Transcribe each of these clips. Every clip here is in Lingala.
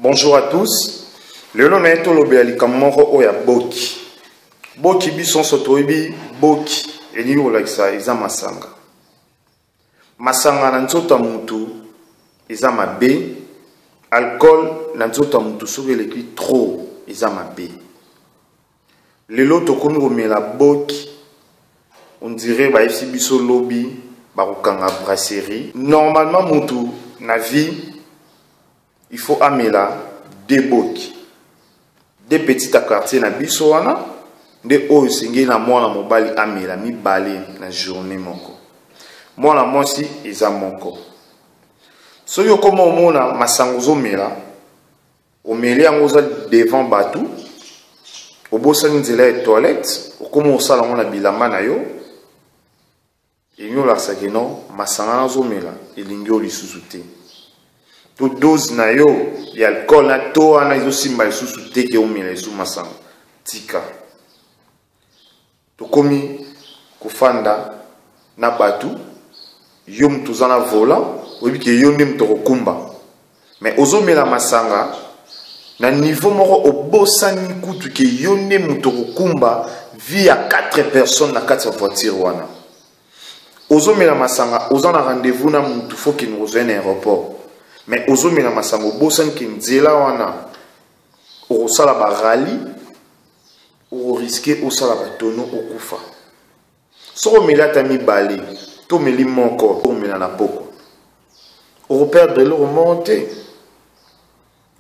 Bonjour à tous. Lelo na ye tolobela likambo moko oyo ya boki. Boki biso nyonso toyebi boki elingi kolakisa eza masanga. Masanga na nzoto ya mutu eza mabe. Alcool na nzoto ya mutu soki eleki trop eza mabe. Lelo tokomi komela boki on dirait bayebisi biso lobi bakokanga brasserie. Normalement mutu na vie il faut amela deux boki. Deux petits à quartier na biso wana nde oyo esengeli na mwana mobali amela mibale na journée moko. Mwana mwasi eza moko. Soki okoma omona masango ozomela Omeli yango oza devant batu, obosani nzela ya toilette, okoma osala yango na bilamba na yo, elingi olakisa ke non, masanga nazomela elingi yo lisusu te. To dose na yo ya alcool na to wana ezosimba lisusu te ke omela lisusu masanga. Tika. Tokomi kofanda na batu, yo mutu oza na volant, oyebi ke yo nde mutu okokumba. Mais ozomela masanga na niveau moko obosani kutu ke yo nde mutu okokumba vie ya 4 personnes na kati ya voiture wana. Ozomela masanga, oza na rendez-vous na mutu faut kende kozwa ye na aéroport. Mais ozomela masanga obosani ke nzela wana okosala ba rallye, okoriske osala batono okufa. Soki omeli ata mibale to omeli moko, omela na poko, okoperdre eloko moko te.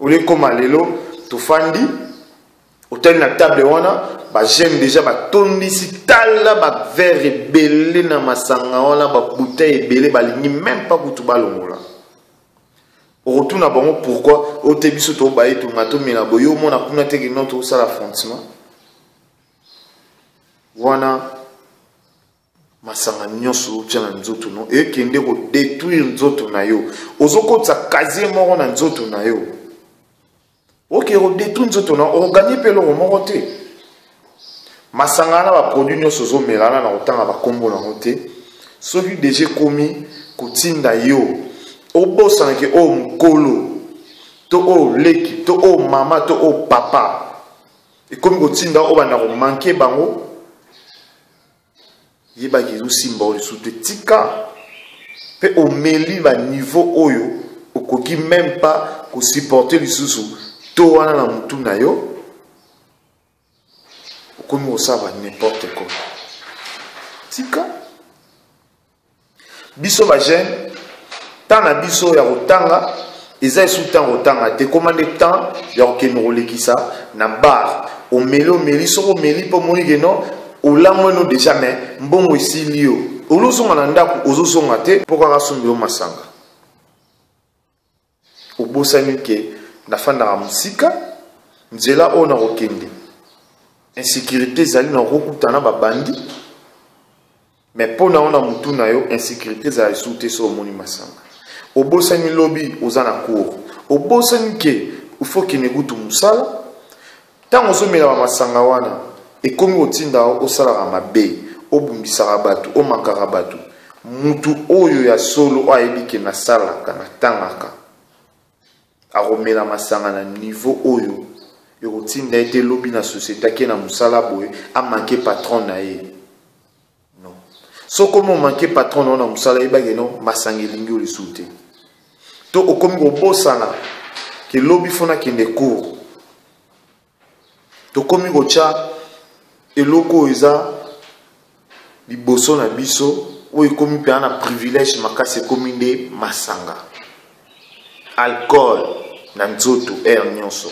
Olie koma lelo tofandi otali na table wana ba jeune deja batondisi, tala ba verre ebele na masanga wana, ba bouteille ebele, balingi même pas kutu balongola. Okotuna bango pourquoi ote biso tobaye tonga tomela boye, omona kuna te ke non tosala affrontement wana. Masanga nyonso otia na nzoto no ekende ko détruire nzoto na yo, ozokotisa casier moko na nzoto na yo, oke ko détruire nzoto na yo, okoganye mpe eloko moko te. Masanga wana ba produit nyonso ozomela wana na kotanga bakombo nango te, soki deja ekomi kotinda yo obosana ke oyo mokolo to oyo leki to oyo mama to oyo papa, ekomi kotinda oyo banda komanke bango, yebaki ezosimba oyo lisusu te. Tika mpe omeli ba niveau oyo okoki même pas kosupporter lisusu to wana na mutu na yo, okomi kosala n'importe quoi. Tika biso ba jeune, temps na biso ya kotanga eza esu temps kotanga te, koma nde temps ya kokende kolekisa na bar. Omeli, omeli, soki omeli mpo omoni ke non olangwe no deja, mais mbongo esili yo, olozonga na ndako, ozozonga te mpo kaka asombi yo masanga. Obosani ke nafandaka mosika, nzela oyo nakokende insécurité ezali, nakokutana babandi, mais mpo na yo na mutu na yo insécurité ezala lisusu te. Soki omoni masanga, obosani lobi oza na cours, obosani ke faut kende kutu mosala. Ntango ozomela ba masanga wana, ekomi kotinda osalaka mabe, obundisaka bato, omakaka bato. Mutu oyo ya solo oyo ayebi ke nasalaka, natangaka, akomela masanga na niveau oyo ekotinda ye te lobi na société ake na mosala boye amanke patron na ye. Non, soki okomi omanke patron na yo na mosala, yebake no masanga elingi yo lisusu te. To okomi kobosana ke lobi fo nakende cours. Tokomi kotya eloko oyo eza liboso na biso, oyo ekomi mpenza na privilège makasi, ekomi nde masanga, alcool na nzoto heure nyonso.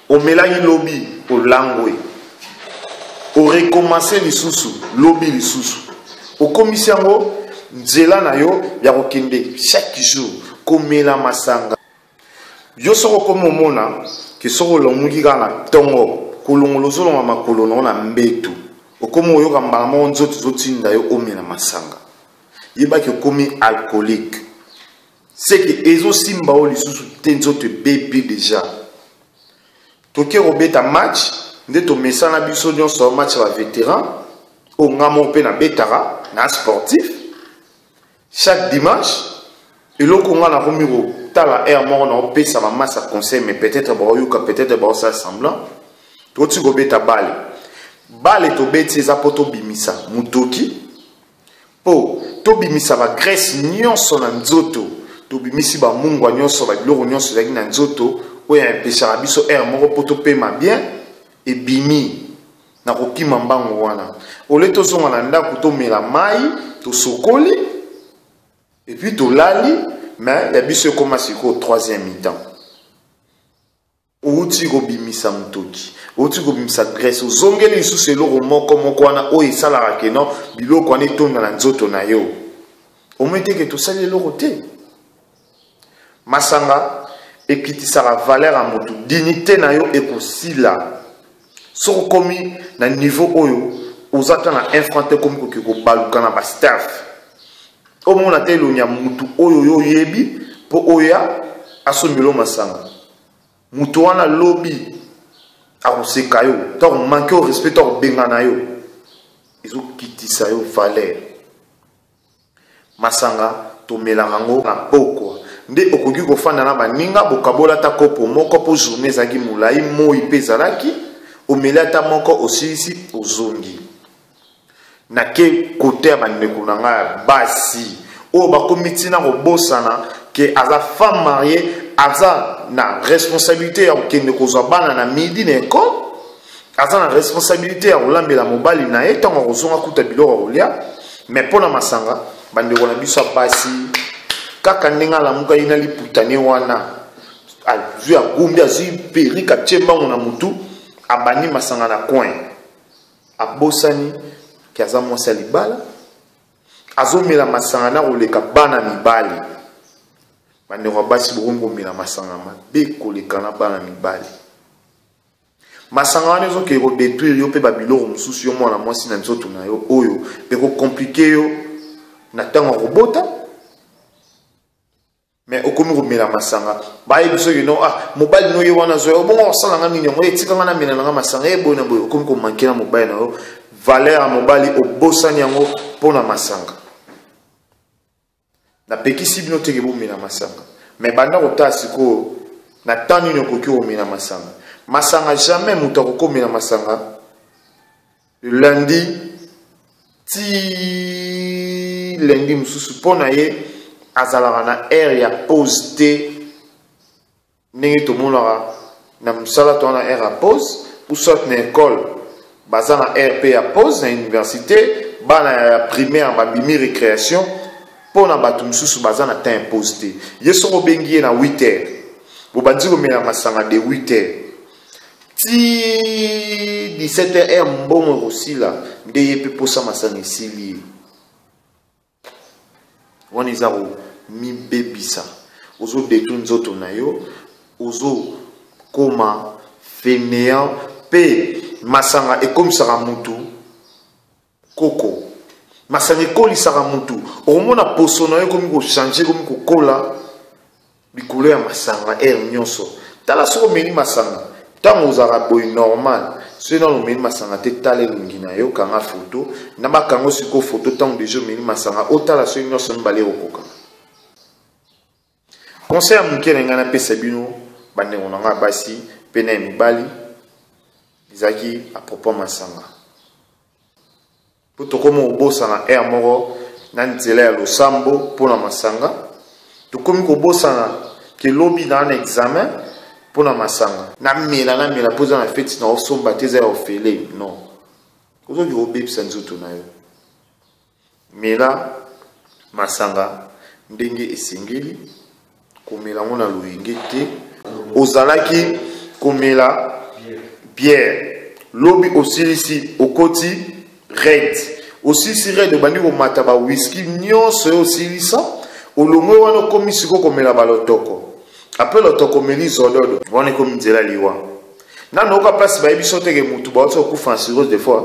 Omelaki lobi, olangwe, orekomanse lisusu lobi lisusu, okomisi yango nzela na yo ya kokende chaque jour komela masanga. Yo soki okomi omona ke soki olamuki kaka na ntongo, kolongola ozolonga makolo na yo na mbeto, okomi oyoka mbala moko nzoto ezotinda yo omela masanga, yebaki okomi alcoolique, seke ezosimba yo lisusu te, nzoto ebebi deja. Toke kobeta match nde tomesana biso nyonso, match ya bavétéran oyo nga moko mpe nabetaka na sportif chaque dimanche. Eloko nga nakomi Kotala heure moko na opesa ba massa conseil, mais peut-être baoyoka, peut-être baosala semblant. Toti kobeta bale. Bale tobeti eza po tobimisa mutoki, po tobimisa ba graisse nyonso na nzoto, tobimisi ba mungwa nyonso, ba biloko nyonso ezalaki na nzoto oyo empeshaka biso heure moko po topema bien, ebimi na kokima mbango wana. Ole tozonga na ndako, tomela mai, tosokoli et puis tolali, mais ya biso ekoma sikoyo troisième mi-temps. Outi kobimisa motoki, outi kobimisa graisse, ozongeli lisusu eloko moko moko wana oyo esalaka ke non biloko wana etonda na nzoto na yo. Omoni te ke tosali eloko te. Masanga ekitisaka valeur ya motu, dignité na yo ekosila. Soki okomi na niveau oyo oza ata na un franc te, okomi koki kobaluka na ba staff, omona te elongi ya motu oyo yo oyebi mpo oya asombelo masanga, moto wana lobi akoseka yo, to akomanke yo respect, to akobengana yo, ezokitisa yo valeur. Masanga tomelaka yango na pokwa nde okoki kofanda na baninga, bokabola ata kopo moko mpo journée ezalaki molai, moi mpe ezalaki, omeli ata moko, osilisi, ozongi. Nake kote ya bandeko na ngai ya basi oyo bakomi ntina kobosana ke aza femme mariée, aza na responsabilité ya kokende kozwa bana na midi na ekole, aza na responsabilité ya kolambela mobali na ye ntango akozonga kuta biloko ya kolia. Mais mpo na masanga, bandeko na biso ya basi, kaka ndenge alamukaki na liputane wana, azwi agumbi, azwi perike, atie mbango na mutu, abandi masanga na coin, abosani ke aza mwasi ya libala, azomela masanga na koleka bana mibali. Bandeko ya basi, bokomi komela masanga mabe koleka na bana mibali. Masanga wana ezokende kodétruire yo mpe babiloko mosusu yo mwana mwasi na nzoto na yo, oyo ekokomplike yo na ntango ya kobota. Mais okomi komela masanga, bayebi soki no ah mobali no ye wana zoya, obongo osala nga nini yango, etikanga na mela nanga masanga ye boye na boye. Okomi komanke na mobali na yo, valeur ya mobali obosani yango mpo na masanga. Napekisi bino teke bomela masanga, mais banda kotala sikoyo na temps nini okoki komela masanga. Masanga, jamais moto akokomela masanga lundi ti lundi mosusu, mpo na ye azalaka na heure ya pause te. Ndenge tomonaka na mosala, toza na heure ya pause, ou soit na école baza na heure mpe ya pause, na université bana ya primaire babimi récréation. Mpo na bato mosusu baza na temps ya pause te. Ye soki obengi ye na 8 heures, bobandi komela masanga de 8 heures ti 17 heures, heure mbongo ekosila nde ye mpe posa masanga esili ye. Wana eza komibebisa, ozodetruire nzoto na yo, ozokoma fainéant. Mpe masanga ekomisaka mutu koko, masanga ekolisaka mutu. Okomona poso na yo ekomi kochange, ekomi kokola likolo ya masanga heure nyonso. Tala, soki omeli masanga ntango ozalaka boye normal, soki nano omeli masanga te, tala elongi na yo, kanga foto na bakango sikoyo foto ntango deja omeli masanga, otala soki nyonso mibale ekokoka. Conseil ya moke na ngai napesa bino, bandeko na ngai basi mpe na ya mibali, ezalaki à propos masanga, mpo tokomi kobosana heure moko na nzela ya losambo mpo na masanga. Tokomi kobosana ke lobi na na examen mpo na masanga, namela namela mpo eza na feti na osomba te, eza ya ofele. Non, ozoki kobebisa nzoto na yo. Mela masanga ndenge esengeli komela yango, na loyenge te. Ozalaki komela bière, lobi osilisi, okoti red, osilisi red, obandi komata ba whisky nyonso yo osilisa, olongwe wana, okomi sikoyo komela balotoko. Apres lotoko, omeli zododo, wana ekomi nzela liwa. Nano oyoka place bayebi so teke mutu bauti kokufa na cirrhose de foie.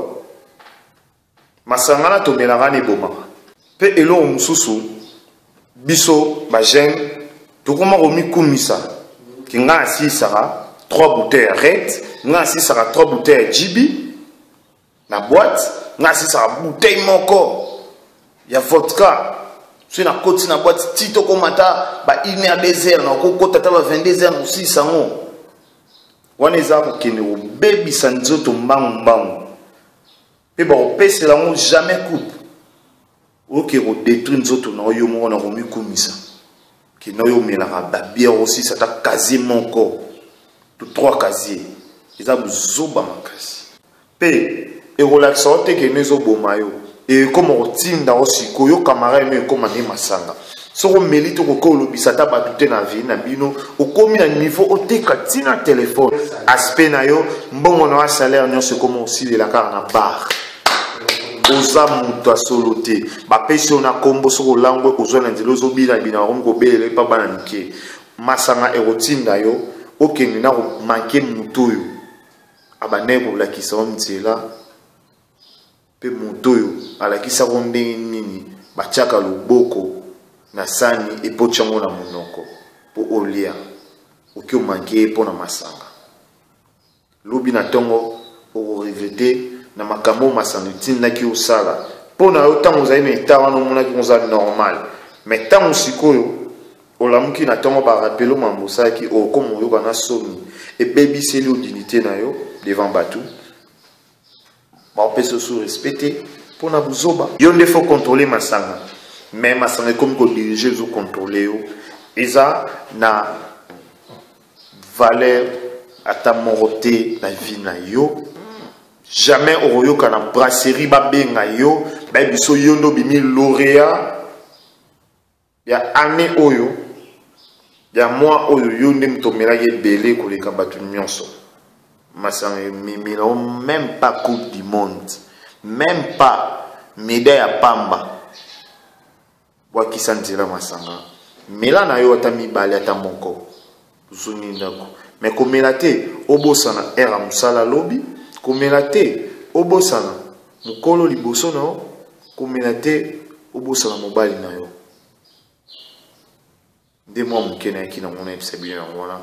Masanga na tomelaka na ebomaka. Mpe eloko mosusu, biso bajeune tokoma komikumisa ke ngai nasilisaka 3 bouteilles ya red, ngai nasilisaka 3 bouteilles ya GB na boîte, ngai nasilisaka bouteille moko ya vodka. Soki nakoti na boîte ti tokóma ata ba 1 heure 2 heures, nakokota ata ba 22 heures, nakosilisa yango. Wana eza kokende kobebisa nzoto mbangu mbangu, mpe bakopesela yango jamais coupe. Oke kodétruire nzoto na yo moko na komikumisa kenda oyo omelaka babière, osilisa ata casier moko to 3 casier. Eza buzoba makasi, mpe ekolakisa yo te kende ezoboma yo. Ekoma kotinda yo sikoyo camarade no ekoma nde masanga. Soki omeli te, okoki olobisa ata bato te na vie na bino. Okomi na niveau oteka ntina telefone, aspect na yo, mbongo na yo, salaire nyonso ekoma osilela kaka na bar. Oza moto ya solo te. Bapesi yo na nkombo, soki olangwe, ozwa na nzela, ozobina bina, bakomi kobelela epa bana mike. Masanga ekotinda yo okende na komanke moto oyo abandaki kolakisa yo nzela, mpe moto oyo alakisako ndenge nini batiaka loboko na sani epoti yango na monoko mpo olia. Oki omanke ye mpo na masanga. Lobi na ntongo okoregretter na makambo oyo masanga etindaki osala. Mpo na yo, ntango ozali na état wana, omonaki oza normal, mais ntango sikoyo olamuki na ntongo, barappeler mambo osalaki, okoma oyoka na soni. Ebebiseli yo dignité na yo devant bato, baopesa osu respect te mpo na buzoba. Yo nde faut contrôler masanga, mais masanga ekomi kodiriger, ezocontrôler yo. Eza na valeur ata moko te na vie na yo. Jamais okoyoka na brasserie babenga yo, bayebi biso yo nde obimi lauréat ya année oyo, ya mois oyo, yo nde moto omelaki ebele koleka bato nyonso. Masanga ememela yo même pas Coupe du monde, même pas médaille ya pamba. Bwakisa nzela masanga. Mela na yo ata mibale, ata moko, ozongi ndako. Mais komela te obosana heure ya mosala lobi, komela te obosana mokolo liboso na yo, komela te obosana mobali na yo. Nde mwa moke nayaki nango nayebisa bino yango wana.